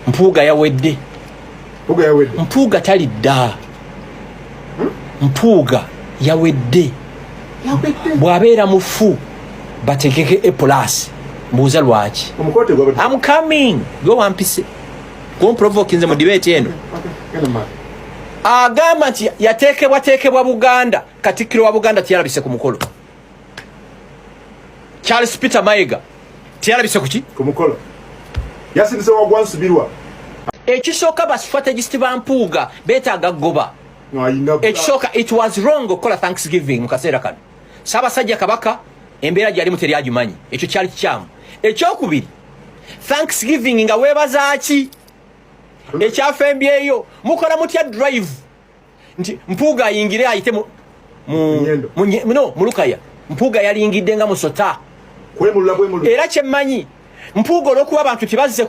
Mpuuga yawedde. Mpuuga talidda. Mpuuga yawedde. Bw'abeera mufu bategeke A plus. Mbuuza lwaki. I'm coming. Gwe wampise. Gwe mprovokinze mu debate eno. Agamba nti yateekebwateekebwa Buganda. Katikkiro wa Buganda teyalabise ku mukolo. Charles Peter Mayiga teyalabise ku ki? Ku mukolo. Yasindise Wagwa Nsibirwa. Ekisooka ba strategist ba Mpuuga beetaaga goba. Ekisooka, it was wrong okukola Thanksgiving mu kaseera kano. Ssaabasajja Kabaka embeera gyalimu teri agimanyi, ekyo kyali kikyamu. Ekyokubiri, Thanksgiving nga weebaza ki? Ekyafembyeyo, mukola mutya drive nti Mpuuga ayingire ayite no, mu Lukaya? Mpuuga yalingidde nga musota. Era kyemmanyi, Mpuuga olw'okuba abantu tebazze,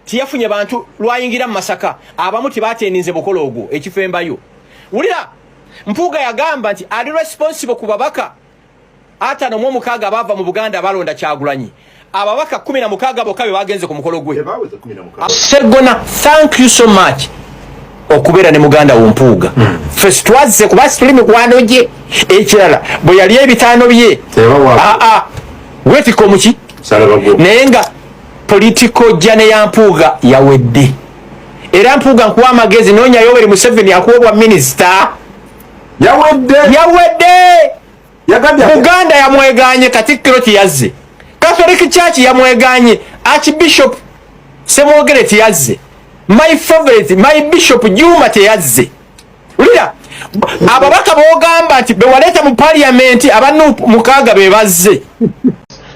tiyafunye bantu lwayingira mu Masaka, abamu tebateninze bukolo ogwo. Ekifembayo, wulira, Mpuuga yagamba nti ali responsible ku babaka 56 abaava mu Buganda abalonda Kyagulanyi. Ababaka 16 bokka be bagenze ku mukolo gwe. Segona, thank you so much okubeera ne muganda wo Mpuuga. Ffe twazze kuba situli mikwano gye. Ekirala, bwe yali ebitaano bye aa weetikka omuki, naye nga political journey ya Mpuuga yawedde. Era Mpuuga, nkuwa amagezi, noonya Yoweri Museveni akuwa obwa minisita. Yawedde. Yawedde. Buganda yamweganye, Katikkiro tiyazze. Catholic Church yamweganye, Archbishop Semwogere tiyazze. My favorite, my Bishop Juma teyazze. Wulira, ababaka bogamba nti bewaleeta mu parliament, aba NUP 6 be bazze.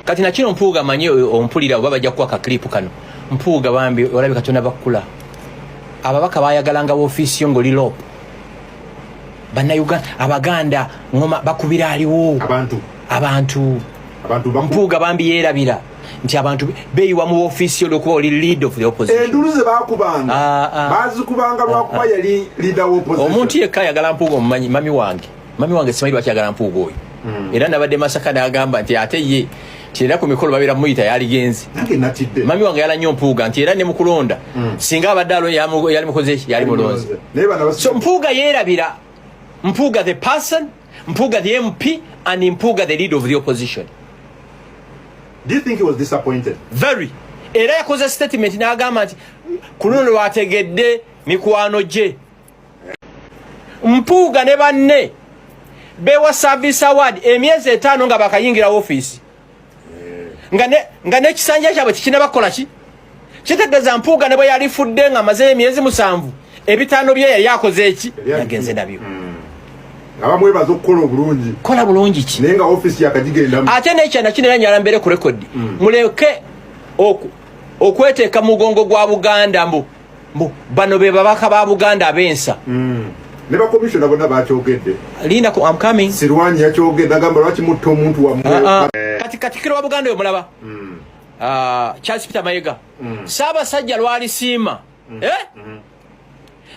Kati nakino Mpuuga manyi ompulira oba bajja kuwa ka clip kano. Mpuuga bambi, olabe Katonda bakula ababaka bayagalanga woofiisi yo ng'oli LOP. Bannayuganda, Abaganda ngoma bakubira aliwo. Abantu. Abantu. Mpuuga bambi yeerabira nti abantu beeyiwa mu woofiisi yo olwokuba oli lead of the opposition. Endulu ze bakubanga, Ah, ah. bazikubanga lwakuba yali leader wa opposition. Omuntu yekka ayagala Mpuuga omumanyi? Mami wange. Mami wange simanyi lwaki ayagala Mpuuga oyo. Era nabadde Masaka n'agamba nti ate ye nti era ku mikolo babeera muyita yaligenze. Nange natidde. Mami wange yala nnyo Mpuuga, nti era ne mukulonda singa abadde alo yali mukoze ki? Yali mulonzi. Naye bano So Mpuuga yeerabira, Mpuuga the person, Mpuuga the MP and Mpuuga the leader of the opposition. Do you think he was disappointed? Very. Era yakoze statement n'agamba nti ku luno lwategedde mikwano gye. Mpuuga ne banne bewa service award emyezi 5 nga bakayingira ofiisi, nga n'ekisanja kyabwe kikinaba ki. Kitegeeza Mpuuga ne bwe yalifudde nga amazeyo emyezi 7, ebitaano bye yali akoze eki? Yagenze nabyo. Nga bamwebaza okukola obulungi. Kola bulungi ki? Naye nga ofiisi yakagigendamu. Ate nekyana kino era nyala mbere ku record. Muleke okweteeka mugongo gwa Buganda mbu bano be babaka ba Buganda ab'ensa. Ne bakomishona bonna bakyogedde. Linda ku, I'm coming. Sirwanyi yakyogedde, agamba lwaki mutta omuntu wammwe? Ah, ah. Kati katikiro wa Buganda oyo mulaba, Charles Peter Mayiga, Ssaabasajja lwalisiima, eh?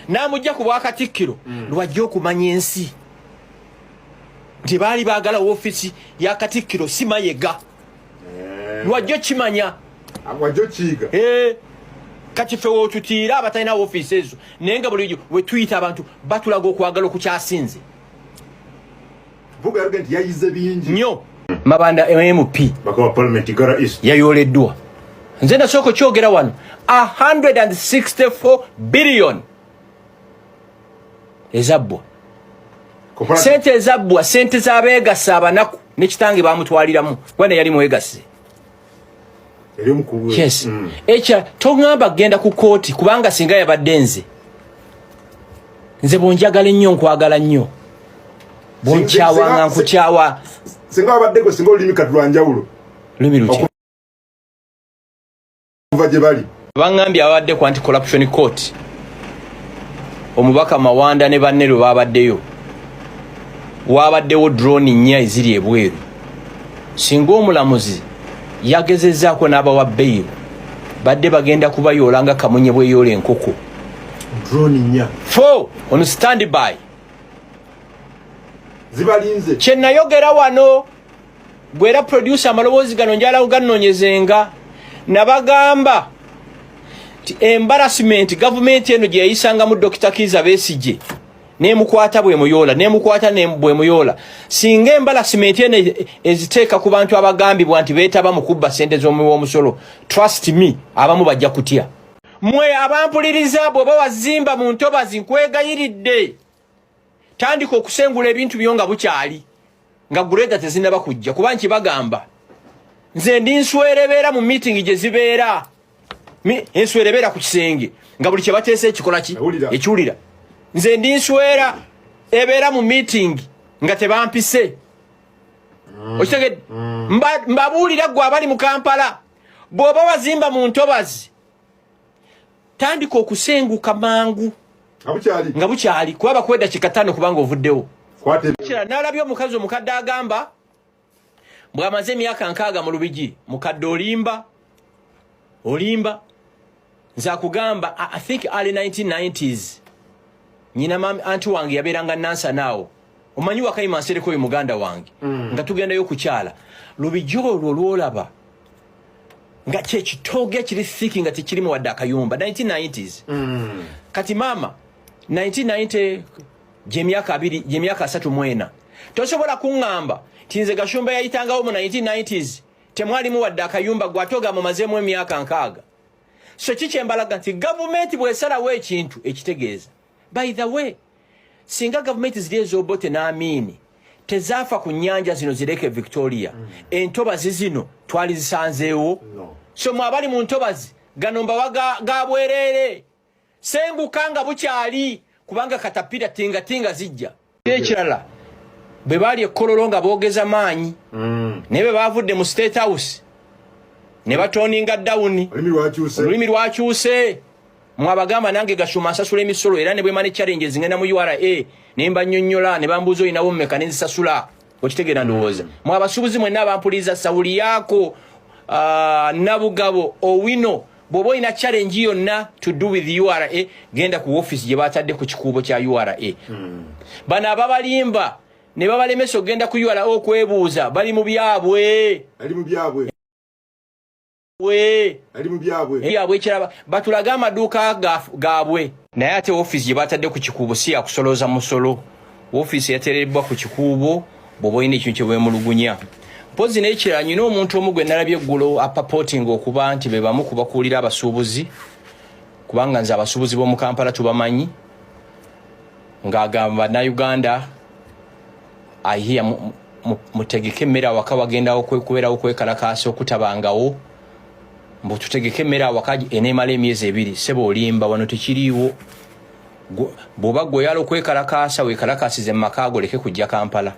N'amugja ku bwakatikkiro, lwajja okumanya ensi nti baali baagala woofiisi ya katikkiro, si Mayiga. Lwajja okimanya. Wajja okiyiga. Eh, kati ffe wootutiira abatalina woofiisi ezo, naye nga bulijjo wetuyita abantu batulaga okwagala okukyasinze. Mpuuga yalugambye nti yayize bingi. Nnyo. Mabanda MP Baka wa parliament Igara East yayoleddwa. Nze nasooka okyogera wano, 164 billion ezabbwa, sente ezabbwa, sente z'abeegasa abanaku. Ne kitange bamutwaliramu kuba ne yali mwegase. Eri omukulu we. Yes. Ekya toŋŋamba kugenda ku kooti, kubanga singa yabadde nze, nze bwonjagala ennyo nkwagala nnyo, bwonkyawanga nkukyawa. Singa wabadde gwe, singa olulimi kati lwanjawulo. Lumi lutya? Okuva gye bali. Baŋŋambye ababadde ku Anti Corruption Court, omubaka Mawanda ne banne lwe babaddeyo, wabaddewo drone nnya eziri ebweru. Singa omulamuzi yagezezzaako n'abawa bail, badde bagenda kubayoola nga kamunye bweyoola enkoko. Drone nnya. Four on standby. Zibalinze. Kye nayogera wano gwera producer, amaloboozi gano njala ganoonyezenga. Nabagamba Ti embarrassment gavumenti eno gye yayisangamu Dr. Kiiza Besigye nemukwata bwemuyoola, nemukwata bwemuyoola, singa embarrassment eno eziteeka ku bantu abagambibwa nti beetaba mu kubba sente z'omuwi w'omusolo, trust me, abamu bajja kutya. Mwe abampuliriza, bw'oba wazimba mu ntobazi, nkwegayiridde, tandika okusengula ebintu byo nga bukyali, nga grader tezinaba kujja, kuba nkibagamba, nze ndi nswerebeera mu meeting gye zibeera. Enswera ebeera ku kisenge nga buli kye bateesa ekikola ki? Ewulira. Ekiwulira. Nze ndi nswera ebeera mu meeting nga tebampise. Okitegedde? Mbabuulira gwe abali mu Kampala, bw'oba wazimba mu ntobazi, tandika okusenguka mangu. Nga bukyali. Nga bukyali, kuba bakuwa eddakiika 5 kubanga ovuddewo. Kwata. Kira n'alabye omukazi omukadde agamba bw'amaze emyaka 60 mu Lubigi. Mukadde, olimba, olimba. Nze akugamba, I think early 1990s, nyina mami anti wange yabeeranga Nansanaawo, omanyi Wakayima Nsereko oyo muganda wange, nga tugendayo okukyala Lubigi. Olwo lwolaba nga kyekitooge ekiri thick, nga tekirimu wadde akayumba, 1990s. Kati maama, 1990 gyemyaka abiri, gyemyaka 34. Tosobola kuŋŋamba nti nze Gashumba yayitangawo mu 1990s temwalimu wadde akayumba, gwe ate ogamba omazeemu emyaka 60. So kikyembalaga nti gavumenti bwesalawo ekintu ekitegeeza. By the way, singa gavumenti ziri ez'Obote n'Amiini tezaafa ku nnyanja zino zireke Victoria, entobazi zino twali zisanzeewo? No. So mwe abali mu ntobazi, gano mbawa ga bwereere. Senguka nga bukyali, kubanga katapira tingatinga zijja. Ekirala, bwe baali ekkololo nga boogeza maanyi, naye bwe bavudde mu State House ne batoninga down. Olulimi lwakyuse. Olulimi lwakyuse. Mwabagamba nange Gashumba nsasula emisolo, era ne bwe money challenges ngenda mu URA ne mbanyonnyola ne bambuuza olinawo mmeka ne nzisasula. Okitegeera? Ndowooza mwe abasuubuzi mwenna abampuliza, sawuli yaako, Nabugabo, Owino, bw'oba olina challenge yonna to do with URA, genda ku office gye batadde ku kikuubo kya URA. Bano ababalimba ne babalemesa okugenda ku URA okwebuuza bali mu byabwe. Ali mu byabwe. We Ali mu byabwe. Byabwe. Ekiraba, batulage amaduuka gaabwe, naye ate ofiisi gye batadde ku kikuubo si yakusolooza musolo. Ofiisi yateereddwa ku kikuubo bw'oba olina ekintu kye weemulugunya. Mpozi n'ekirala, nyina omuntu omu gwe nalabye eggulo apurportinga okuba nti be bamu ku bakuulira abasuubuzi, kubanga nze abasuubuzi b'omu Kampala tubamanyi, ng'agamba Bannayuganda ahiya mutegeke emmere awaka, wagendawo kubeerawo kwekalakaasa okutabangawo, mbu tutegeke emmere awaka eneemala emyezi 2. Seba, olimba, wano tekiriiwo. Bw'oba gwe oyala okwekalakaasa, weekalakaasize mu maka ago, leke kujja Kampala.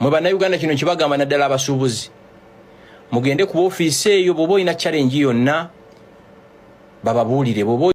Mwe Bannayuganda kino kibagamba, naddala abasuubuzi, mugende ku ofiisi eyo, bw'oba olina challenge yonna bababuulire bw'oba